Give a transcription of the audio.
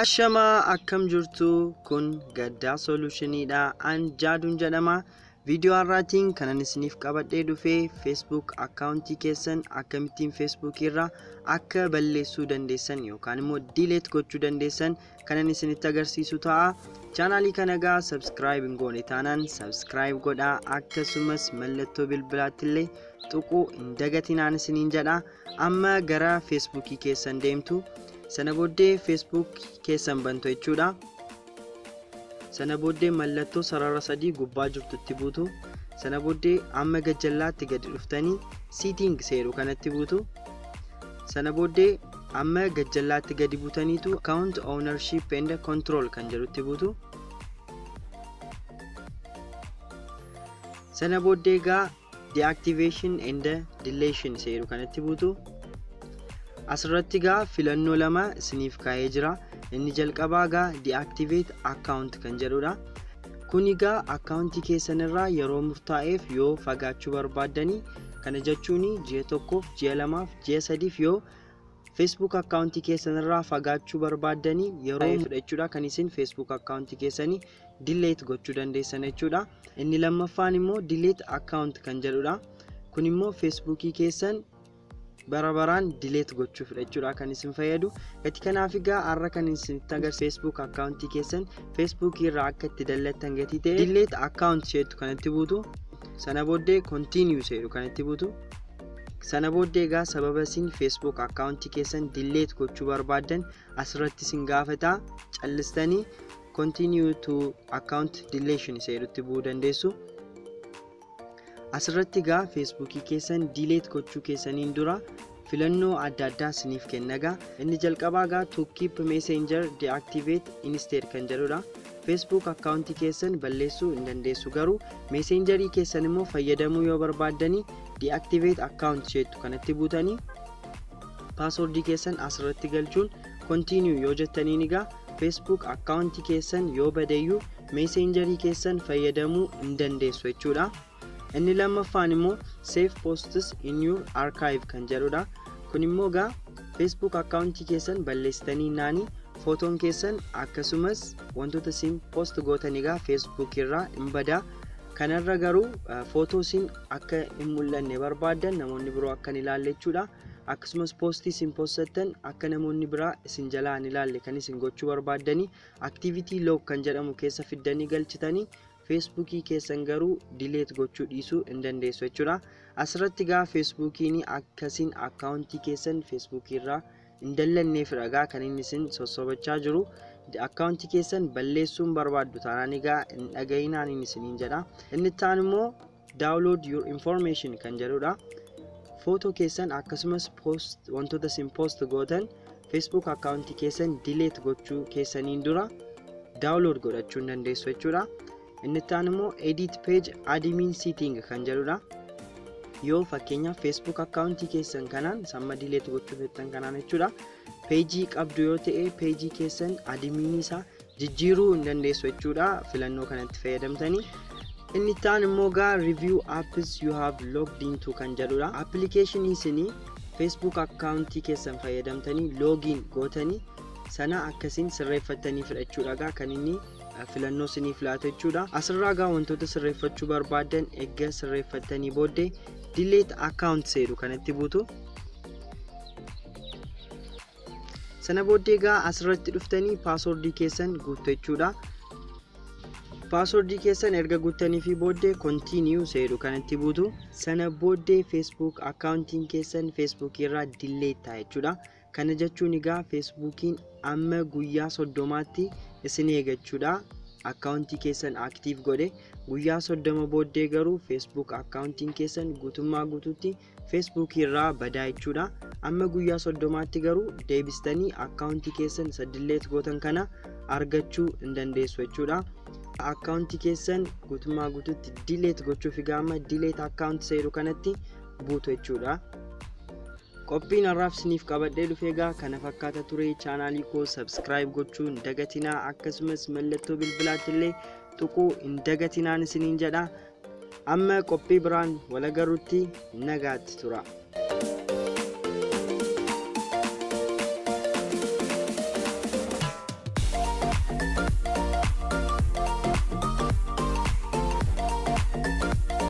Ashamaa, akkam jirtu? Kun Gaddaa Solushiniidha. An Jaaduun jedhama. Viidiyoo har'aatiin kanan isiniif qabadhee dhufee Facebook akkaawuntii keessan akkamittiin Facebook irraa akka balleessuu dandeessan yookaan immoo delete gochuu dandeessan kanan isinitti agarsiisu ta'a. Chaanaalii kana egaa subscribe hin goone taanaan subscribe godhaa, akkasumas mallattoo bilbilaatti illee tuquu hin dagatinaan isiniin jedha. Amma gara Facebookii keessan deemtu. Sana booddee Facebook keessan bantu jechuudha. Sana booddee mallattoo sarara sadii gubbaa jirtutti buutu. Sana booddee amma gajjallaatti gadi dhuftanii setting seeru kanatti buutu. Sana booddee amma gajjallaatti gadi buutaniitu account ownership and control kan jedhutti buutu. Sana booddee egaa deactivation and deletion seeru kanatti buutu. Asirratti egaa filannoo lama isiniif kaa'ee jira. Inni jalqabaa egaa deactivate account kan jedhudha. Kun egaa akkaawuntii keessan irraa yeroo murtaa'eef yoo fagaachuu barbaaddanii, kana jechuun ji'a 1f, ji'a 2f, ji'a 3f yoo Facebook akkaawuntii keessan irraa fagaachuu barbaaddanii yeroo fudhachuudha kan isin Facebook akkaawuntii keessanii delete gochuu dandeessan jechuudha. Inni lammaffaan immoo delete account kan jedhudha. Kun immoo Facebookii keessan bara baraan delete gochuuf jechuudha kan isin fayyadu. Gati kanaaf egaa har'a kan isinitti agarsiisu Facebook akkaawuntii keessan Facebook irraa akka itti dallattan gatii ta'e delete account jedhu kanatti buutu. Sana booddee continue jedhu kanatti buutu. Sana booddee egaa sababa isin Facebook akkaawuntii keessan delete gochuu barbaaddan asirratti isin gaafata. Callistanii continue to account deletion jedhutti bu'uu dandeessu. Asirratti egaa Facebookii keessan delete gochuu keessaniin dura filannoo adda addaa isiniif kenna egaa. Inni jalqabaa egaa to keep messenger deactivate instead kan jedhudha. Facebook akkaawuntii keessan balleessuu hin dandeessu, garuu messengerii keessan immoo fayyadamuu yoo barbaaddanii deactivate account jettu kanatti buutanii paaswordii keessan asirratti galchuun continue yoo jettaniin egaa Facebook akkaawuntii keessan yoo badeeyyuu messengerii keessan fayyadamuu hin dandeessu jechuudha. Inni lammaffaan immoo save posts in your archive kan jedhudha. Kun immoo egaa Facebook akkaawuntii keessan balleessitanii naanii footoon keessan akkasumas wantoota isin post gootan egaa Facebook irraa hin badaa. Kanarra garuu footoo isin akka hin mul'anne barbaaddan namoonni biroo akka hin ilaalle jechuudha. Akkasumas poostii isin postattan akka namoonni biraa isin jalaa hin ilaalle kan isin gochuu barbaaddanii activity log kan jedhamu keessa fiddanii galchitanii Facebookii keessan garuu delete gochuu dhiisuu hin dandeessu jechuudha. Asirratti egaa Facebookiin akkasiin akkaawuntii keessan Facebookii irraa hin dallanneefidha egaa kan inni isin sossobachaa jiru. Akkaawuntii keessan balleessuun barbaaddu taanaan egaa hin dhaga'inaan inni isiniin jedha. Inni itti aanu immoo download your information kan jedhudha. Footoo keessan akkasumas post wantoota isin post gootan Facebook akkaawuntii keessan delete gochuu keessaniin dura download godhachuu hin dandeessu jechuudha. Inni itti aanu immoo edit page admin setting kan jedhudha. Yoo fakkeenyaaf Facebook akkaawuntii keessan kanaan samma delete gochuu feettan kanaan jechuudha. Peejii qabdu yoo ta'e peejii keessan admin isaa jijjiiruu hin dandeessu jechuudha filannoo kanatti fayyadamtanii. Inni itti aanu immoo egaa review apps you have logged into kan jedhudha. Appilikeeshinii isinii Facebook akkaawuntii keessan fayyadamtanii login gootanii sana akkasiin sirreeffattanii fudhachuudha egaa kan inni filannoo isiniif laata jechuudha. Asirraa egaa wantoota sirreeffachuu barbaaddan erga sirreeffattanii booddee delete account jedhu kanatti buutu. Sana booddee egaa asirratti dhuftanii paaswordii keessan guuttu jechuudha. Paaswordii keessan erga guuttanii fi booddee continue jedhu kanatti buutu. Sana booddee Facebook akkaawuntiin keessan Facebook irraa delete ta'a jechuudha. Kana jechuun egaa Facebookiin amma guyyaa 30tti isin eeggachuudha. Akkaawuntii keessan active godhe guyyaa 30 booddee garuu Facebook akkaawuntiin keessan guutummaa guutuutti Facebook irraa badaa jechuudha. Amma guyyaa 30tti garuu deebistanii akkaawuntii keessan isa delete gootan kana argachuu hin dandeessu jechuudha. Akkaawuntii keessan guutummaa guutuutti delete gochuuf egaa amma delete account jedhu kanatti buutu jechuudha. Qophiin har'aaf isiniif qabadhee dhufe egaa kana fakkaata ture. Chaanaalii koo subscribe gochuu hin dagatinaa, akkasumas mallattoo bilbilaatti illee tuquu hin dagatinaan isiniin jedha. Amma qophii biraan wal agarrutti nagaatti tura.